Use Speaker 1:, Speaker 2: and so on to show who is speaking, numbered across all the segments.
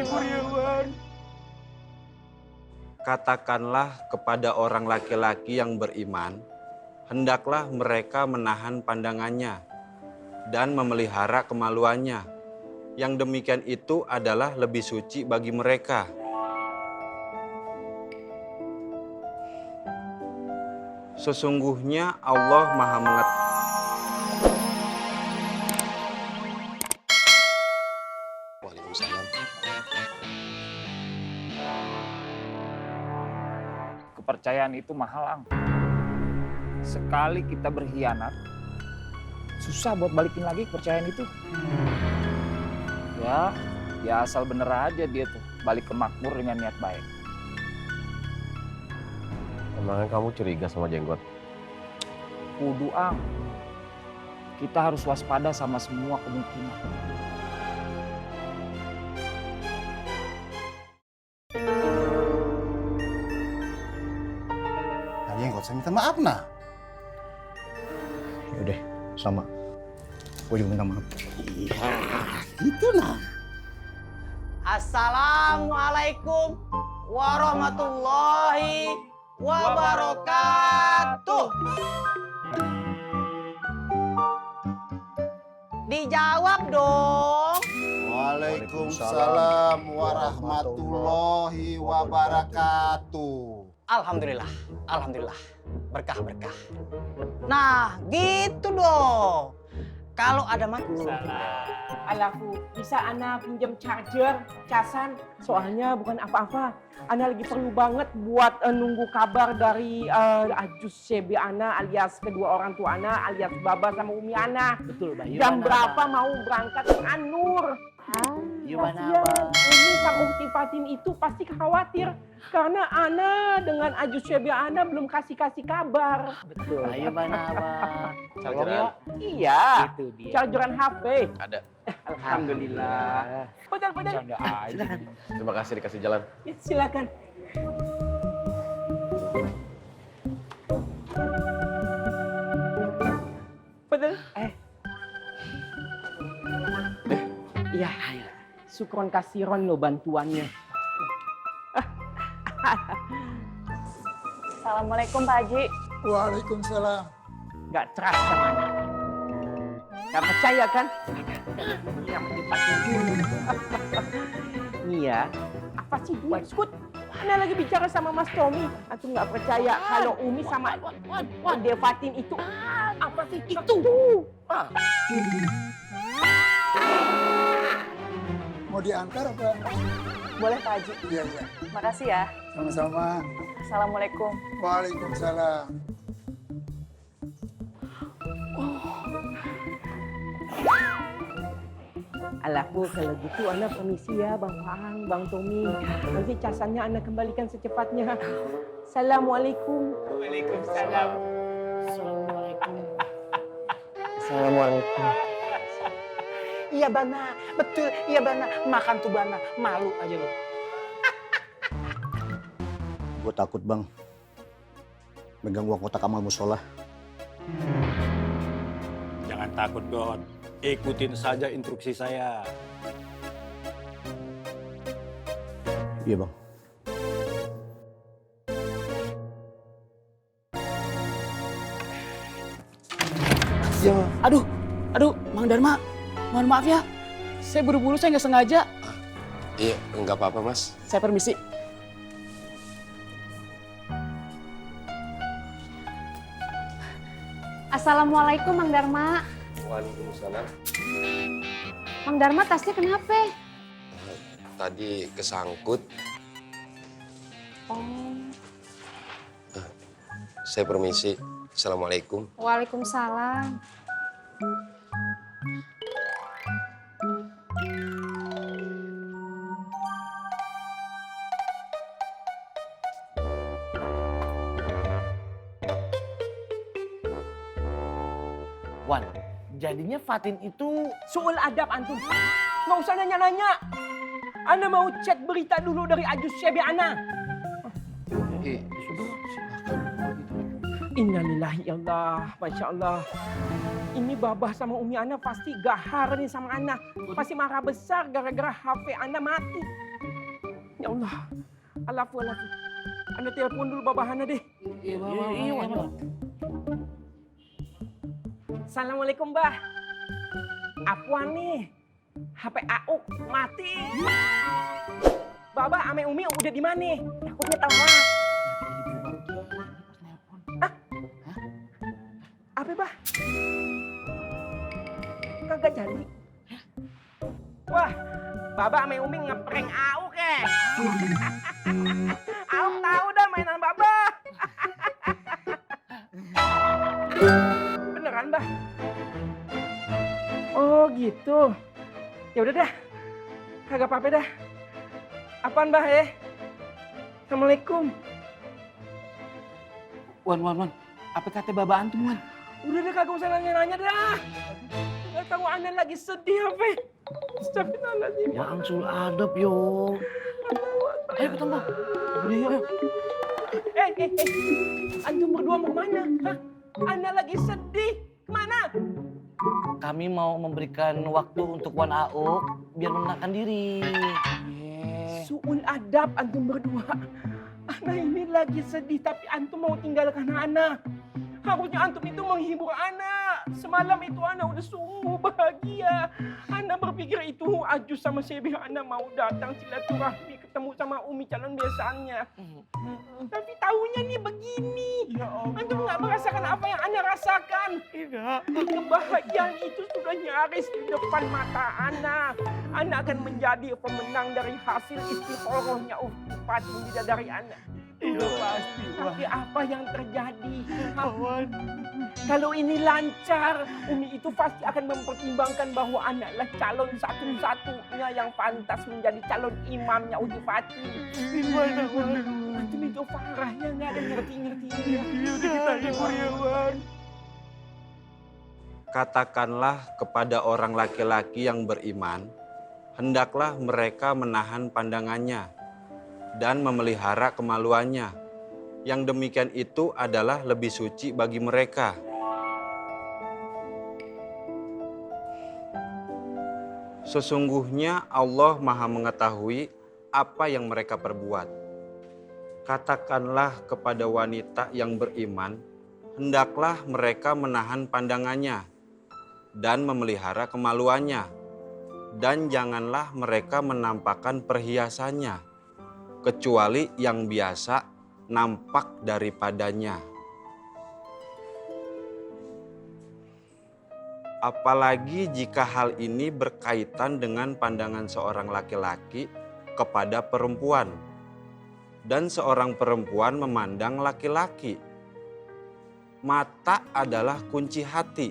Speaker 1: syukur ya Wan.
Speaker 2: Katakanlah kepada orang laki-laki yang beriman, hendaklah mereka menahan pandangannya dan memelihara kemaluannya. Yang demikian itu adalah lebih suci bagi mereka. Sesungguhnya Allah Maha mengetahui.
Speaker 3: Waalaikumsalam.
Speaker 1: Kepercayaan itu mahal, Ang. Sekali kita berkhianat, susah buat balikin lagi kepercayaan itu. Ya asal bener aja dia tuh balik ke makmur dengan niat baik.
Speaker 3: Emangnya kamu curiga sama Jenggot?
Speaker 1: Kudu, Ang. Kita harus waspada sama semua kemungkinan.
Speaker 4: Jenggot, saya minta maaf nah.
Speaker 5: Yaudah, sama. Gue juga minta maaf.
Speaker 4: Iya, gitu nah.
Speaker 6: Assalamualaikum warahmatullahi wabarakatuh. Dijawab dong.
Speaker 4: Waalaikumsalam warahmatullahi wabarakatuh.
Speaker 6: Alhamdulillah, alhamdulillah. Berkah. Nah, gitu dong. Kalau ada
Speaker 7: Alafu, bisa Ana pinjam charger, casan? Soalnya bukan apa-apa. Ana lagi perlu banget buat nunggu kabar dari Ajus Sebi Ana alias kedua orang tua Ana alias Baba sama Umi Ana.
Speaker 6: betul, Mbak.
Speaker 7: Jam berapa mau berangkat ke Anur? Kasihan, Umi sama Ukti Fatin itu pasti khawatir. Karena Ana dengan Ajus Sebi Ana belum kasih kabar.
Speaker 6: Betul. Ayo mana, Bang?
Speaker 2: Chargeran?
Speaker 7: Iya,
Speaker 6: Itu dia.
Speaker 7: chargeran HP.
Speaker 2: Ada.
Speaker 7: Alhamdulillah. Padahal.
Speaker 1: Bercanda aja.
Speaker 3: Terima kasih dikasih jalan.
Speaker 7: Ya, silakan. Betul. Iya. Syukron kasiron lo bantuannya.
Speaker 8: Assalamualaikum Pak Haji.
Speaker 4: Waalaikumsalam.
Speaker 7: Gak terasa mana. Gak percaya kan? Yang dipakai dulu. Iya. Apa sih dia? Skut. Ana lagi bicara sama Mas Tommy. Antum nggak percaya kalau Umi sama Devatin itu apa sih itu?
Speaker 4: Mau diantar apa?
Speaker 8: Boleh Pak Haji.
Speaker 4: Iya.
Speaker 8: Makasih ya.
Speaker 4: Sama-sama.
Speaker 8: Assalamualaikum.
Speaker 4: Waalaikumsalam.
Speaker 7: Alaku kalau gitu Ana permisi ya Bang Faang, Bang Tommy. Nanti casannya Ana kembalikan secepatnya. Assalamualaikum.
Speaker 1: Waalaikumsalam.
Speaker 6: Assalamualaikum. Iya Bana, betul. Iya Bana, makan tuh Bana. Malu aja lu.
Speaker 5: Gue takut bang. Megang uang kotak amal musola.
Speaker 9: Jangan takut, God. Ikutin saja instruksi saya.
Speaker 5: Iya bang.
Speaker 6: Ya, aduh, Mang Dharma. Mohon maaf ya. Saya buru-buru, saya nggak sengaja.
Speaker 3: Iya, enggak apa-apa, Mas.
Speaker 6: Saya permisi.
Speaker 8: Assalamualaikum Mang Dharma.
Speaker 3: Waalaikumsalam.
Speaker 8: Mang Dharma tasnya kenapa?
Speaker 3: Tadi kesangkut.
Speaker 8: Oh.
Speaker 3: Saya permisi. Assalamualaikum.
Speaker 8: Waalaikumsalam.
Speaker 6: Wan, jadinya Fatin itu
Speaker 7: Soal adab antum. Nggak usah nanya-nanya. Ana mau cek berita dulu dari Ajus Sebi Ana. Innalillahi ya Allah, Masya Allah. Ini Babah sama Umi Ana pasti gahar nih sama Ana. Pasti marah besar gara-gara HP Ana mati. Ya Allah. Alafu. Anda telepon dulu babahana deh.
Speaker 6: Iya.
Speaker 7: Assalamualaikum, Mbah. Apaan nih? HP Auk mati. Baba ame Umi udah di mana? Takutnya telat. Apa, Bah? Kagak jadi. Wah, Baba ame Umi ngeprank Auk ya. Auk tahu dah mainan Baba. Beneran, Bah? Oh, gitu. Ya udah dah. Kagak apa-apa dah. Apaan, Bah ya? Assalamualaikum.
Speaker 6: Wan. Apa kata Baba antum, Wan?
Speaker 7: Udah deh kagak usah nanya-nanya dah. Gak tahu Anda lagi sedih apa. Astagfirullahaladzim.
Speaker 6: Ya angsul adab yo. Ayo ketemu. Udah yuk.
Speaker 7: Antum berdua mau kemana? Hah? Anda lagi sedih. Kemana?
Speaker 6: Kami mau memberikan waktu untuk Wan Auk biar menenangkan diri.
Speaker 7: Su'ul adab antum berdua. Ana ini lagi sedih tapi antum mau tinggalkan Ana. Harusnya antum itu menghibur Ana. Semalam itu Ana udah sungguh bahagia. Ana berpikir itu Ajus sama Sebi Ana mau datang silaturahmi ketemu sama Umi calon besannya. Tapi tahunya nih begini. Antum nggak merasakan apa yang Ana rasakan. Kebahagiaan itu sudah nyaris di depan mata Ana. Ana akan menjadi pemenang dari hasil istikharahnya Bupati Bidadari Ana. Iya pasti. Tapi apa yang terjadi? Kalau ini lancar, Umi itu pasti akan mempertimbangkan bahwa anaklah calon satu-satunya yang pantas menjadi calon imamnya Uji Fati. Gimana, Wan? Antum itu parahnya nggak ada ngerti-ngertinya. Udah kita hibur ya, Wan.
Speaker 2: Katakanlah kepada orang laki-laki yang beriman, hendaklah mereka menahan pandangannya dan memelihara kemaluannya. Yang demikian itu adalah lebih suci bagi mereka. Sesungguhnya Allah Maha mengetahui apa yang mereka perbuat. Katakanlah kepada wanita yang beriman, hendaklah mereka menahan pandangannya dan memelihara kemaluannya, dan janganlah mereka menampakkan perhiasannya, kecuali yang biasa nampak daripadanya. Apalagi jika hal ini berkaitan dengan pandangan seorang laki-laki kepada perempuan, dan seorang perempuan memandang laki-laki. Mata adalah kunci hati,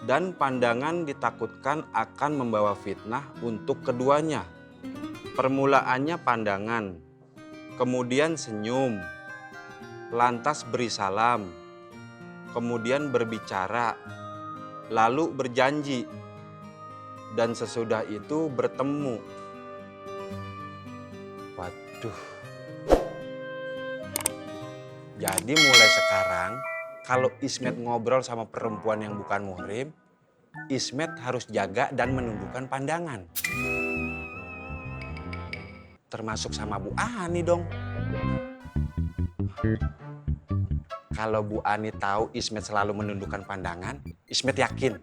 Speaker 2: dan pandangan ditakutkan akan membawa fitnah untuk keduanya. Permulaannya pandangan, kemudian senyum, lantas beri salam, kemudian berbicara, lalu berjanji, dan sesudah itu bertemu. Waduh. Jadi mulai sekarang, kalau Ismet ngobrol sama perempuan yang bukan muhrim, Ismet harus jaga dan menundukkan pandangan. Termasuk sama Bu Ani dong. Kalau Bu Ani tahu Ismet selalu menundukkan pandangan, Ismet yakin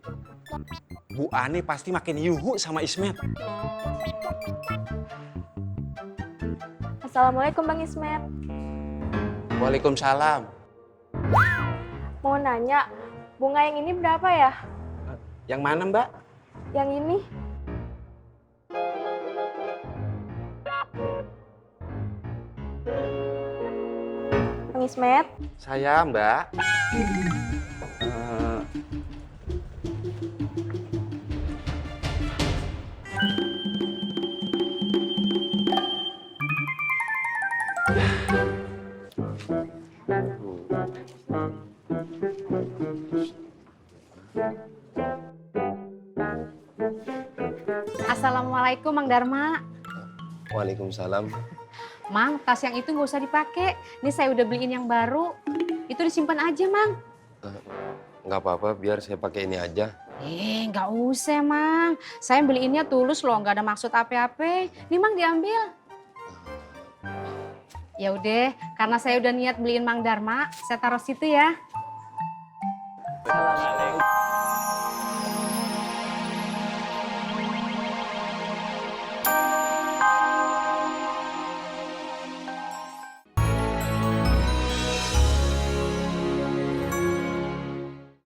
Speaker 2: Bu Ani pasti makin yuhu sama Ismet.
Speaker 8: Assalamualaikum Bang Ismet.
Speaker 2: Waalaikumsalam.
Speaker 8: Mau nanya, bunga yang ini berapa ya?
Speaker 2: Yang mana, Mbak?
Speaker 8: Yang ini. Bang Ismet.
Speaker 2: Saya, Mbak.
Speaker 8: Assalamualaikum Mang Darma.
Speaker 3: Waalaikumsalam.
Speaker 8: Mang, tas yang itu nggak usah dipakai. Ini saya udah beliin yang baru. Itu disimpan aja, Mang.
Speaker 3: Nggak apa-apa, biar saya pakai ini aja.
Speaker 8: Nggak usah, Mang. Saya beliinnya tulus loh, nggak ada maksud apa-apa. Nih, Mang, diambil. Ya udah, karena saya udah niat beliin Mang Darma, saya taruh situ ya.